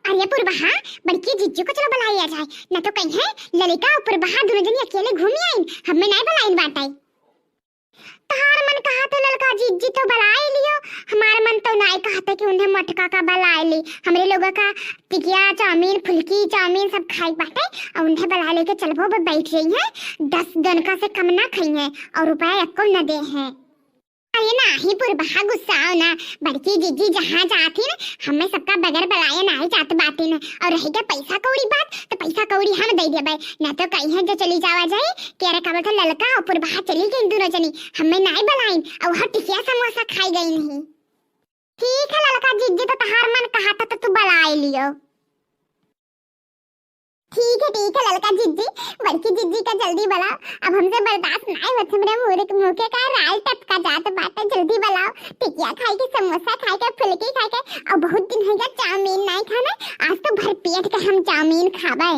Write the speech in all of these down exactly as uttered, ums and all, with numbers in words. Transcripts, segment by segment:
अरे पुरबहा, बड़की जिज्जी को चलो बलाया जाए, न तो कहिहैं ललिका और पुरबहा दुनो जनी अकेले घूमी आइन, हमें नाहीं बलाइन बाटै। तहार मन कहा तो ललका जिज्जी तो बलाइ लियो, हमार मन तो नाहीं कहत है कि उन्हें मोटका का बलाइ ली। हमरे लोगा का टिकिया, चाउमीन, फुलकी, चाउमीन सब खाइक बाटै, और उन्हें बलाइ लेके चलबो, ब-, बैठ रही हैं, दस दनका से कम ना खइहैं और रुपया एक्को न देहैं। अरे नाहीं पुरबहा, गुस्साओ ना, बड़की जिज्जी जहाँ जात हीं ना, हमें सबका बगैर बलाए नाहीं जात बाटिन। और रहि गै पैसा कौड़ी बात, तो पैसा कौड़ी हम दइ देबै, न तो कहिहैं जो चली जावा जाए कि अरे का बोलत है ललका और पुरबहा चली गइन दुनो जनी, हमें नाहीं बलाइन, और वह टिकिया समोसा खाइ गइन हीं। ठीक है ललका जिज्जी, तो तहार मन कहा था तो तू बलाइ लियो। ठीक है, ठीक है ललका जिज्जी, बड़की जिज्जी का जल्दी बलाओ, अब हमसे बर्दाश्त नाहीं होत, हमरे मुँह के, मुँह के का राल टपका जात बाटै, जल्दी बलाओ। टिकिया खाइके, समोसा खाइके, फुलकी खाइके, और बहुत दिन होइ गया चाउमीन नाहीं खाना, आज तो भर पेट के हम चाउमीन खाबै।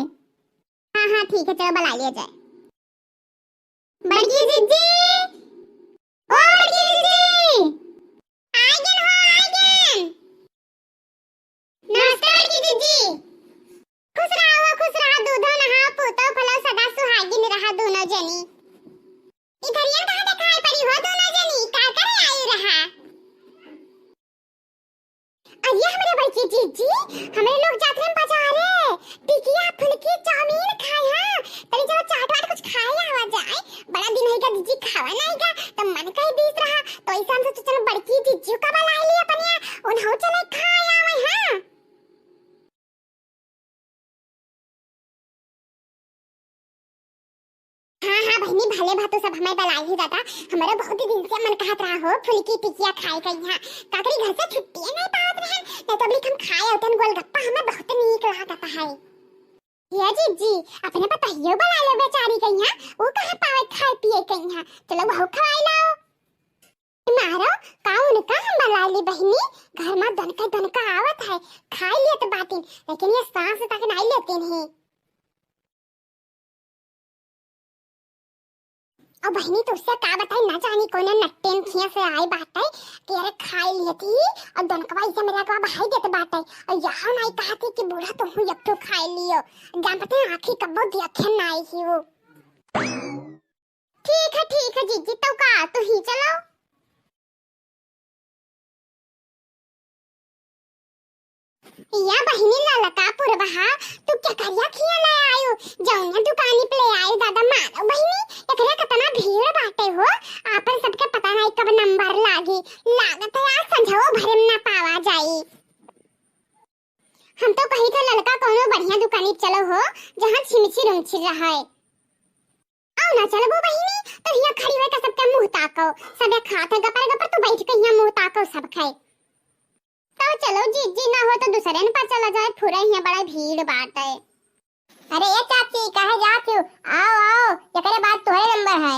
हाँ, हाँ, ठीक है, चलो बलाइ लिया जाए। बड़की जिज्जी, ओ बड़की जिज्जी, आइ गइन हो, आइ गइन। नमस्ते बड़की जिज्जी। खुश रहा हो, खुश रहा, दूधो नहाओ, पूतो फलो, सदा सुहागिन रहा दुनो जनी। इधरियन कहाँ देखाइ पड़ी हो दुनो जनी, का करे आई रहा? अरे हमरे बड़की जिज्जी, हमरे लोग जात रहन बाजारे, टिकिया, फुलकी, चाउमीन खाए, हाँ, तनी चलो चाट वाट कुछ खाए आवा जाए, बड़ा दिन होइ गया जिज्जी खावा नाहीं गया, तो मन कहि दीस रहा, तो ऐसे हम सोचे चलो बड़की जिज्जी का बलाइ ली अपने, उन्हों चले खाए आवे, हाँ। हाँ, हाँ, बहिनी, भले भा तू सब हमें बलाइ ही दादा, हमरो बहुत दिन से मन कहत रहा हो, फुलकी टिकिया खाए के यहाँ। का करी, घर से छुट्टिए नाहीं पावत रहन, नहीं तो अबली हम खाए होतन गोलगप्पा, हमें बहुत नीक लागत है। ये जिज्जी, अपने पतहियो बलाइ लो बेचारी के यहाँ, वो कहाँ पावे खाए पिए के यहाँ, चलो वहू खवाइ लाओ। मारो, का उनका हम बलाइ ली बहिनी? घर मा दनका दनका आवत है, खाइ लेत बाटिन, लेकिन ये साँस तक नाहीं लेतिन हीं। और बहिनी, तुझसे का बताई, ना जानी कौन नट्टेन खिया से आई बाटै कि अरे खाइ लेती, और दनकवा इसे मेरा अगवा बहाई देत बाटै, और यहाँ नाहीं कहती कि बूढ़ा तुहूँ एक ठो खाइ लियो, जान पते आँखी कब्बो देखे नाहीं ही वो। ठीक है, ठीक है जिज्जी, तो का तू ही चलो। या बहिनी ललका पुरबहा, तू केकरिया खिया ले आयो? जौने दुकानी पे ले आयो दादा, मारो बहिनी, एकरे केतना भीड़ बाटे हो, आपन सबके पता नाहीं कब नंबर लागी, लागत है आज संझवो भरे में ना पावा जाई। हम तो कही था ललका कौनो बढ़िया दुकानी पे चलो हो, जहाँ छिमछिर उमछिर रहे। आओ ना चलबो बहिनी, तो हियाँ खड़ी होइके सबके मुँह ताको। सबे खात है गपर गपर, तू बैठ के हियाँ मुँह ताको सब खाए। तो चलो जिज्जी ना हो तो दूसरे न पा चला जाए, फुरे हियाँ बड़ा भीड़ बाटे। अरे ए चाची, कहाँ जात हो? आओ, आओ, एकरे बाद तोहरे नंबर है।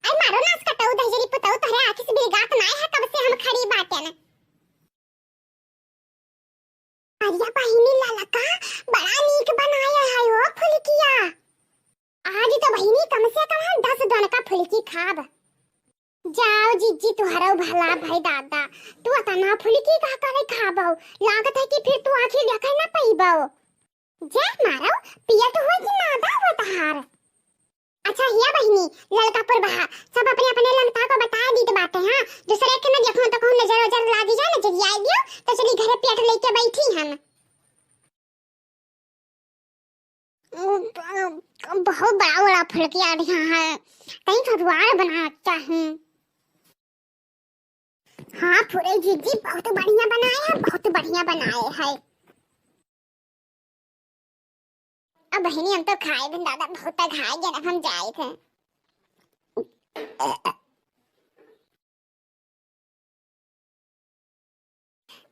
अरे मारो नास कटऊ, दहिजरी पुतऊ, तोहरे आँखी से बिलगात नाय है, कब से हम खड़ी बाटे न। अरे बहिनी ललका, बड़ा नीक बनाया है हो फुलकिया। आज तो बहिनी कम से कम हम दस दोनका फुलकी खाब। जाओ जिज्जी, तुहरो भला भई दादा, तू अतना फुलकी का करे खाबो? लागत है कि फिर तू आँखी देखे ना पइबो। जय मारो, पिया तो होई कि मादा हो तहार। अच्छा हिया बहिनी, ललका पुरबहा, सब अपने अपने लंगटा को बता दीत बाटे, हाँ? दूसरे के न देखो तो कहूँ नजर वजर लागी जाए, नजरिया आई दियो, तो चली घरे पेट लेके बैठी हम। बहुत बड़ा बड़ा फुलकिया दिया है, कहीं भगवान बनाता हूँ। हाँ फुरे जिज्जी, बहुत बढ़िया बनाए है, बहुत बढ़िया बनाए है। अब बहिनी हम तो खाए बिन दादा बहुत अघाए गए, अब हम जाए थे।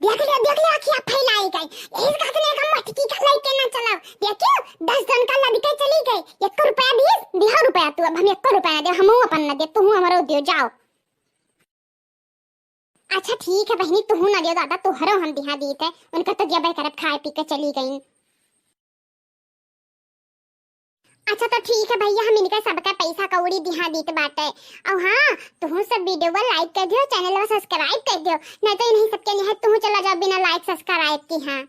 देख लियो, देख लियो, अखिया फैलाई गई। यही से कहते नहीं, हम मटकी का लेके ना चलाओ। देखियो, दस जन का लड़के चली गई, एक रुपया दिए, दिया रुपया तू, अब हम एक रुपया ना दे, हम अपन ना दे, तू हमारा दियो, जाओ। अच्छा ठीक है बहिनी, तुहू ना दियो दादा, तुहरो हम दिहा दीत है, उनका तो जबे करब खाए पी के चली गई। अच्छा तो ठीक है भैया, हम इनका सबका पैसा कौड़ी दिहा दीत बाटे। और हाँ, तुहू सब video को like कर दियो, channel को subscribe कर दियो, नहीं तो इन्हीं सबके निहाय तुहू चला जाओ बिना like subscribe की। हाँ।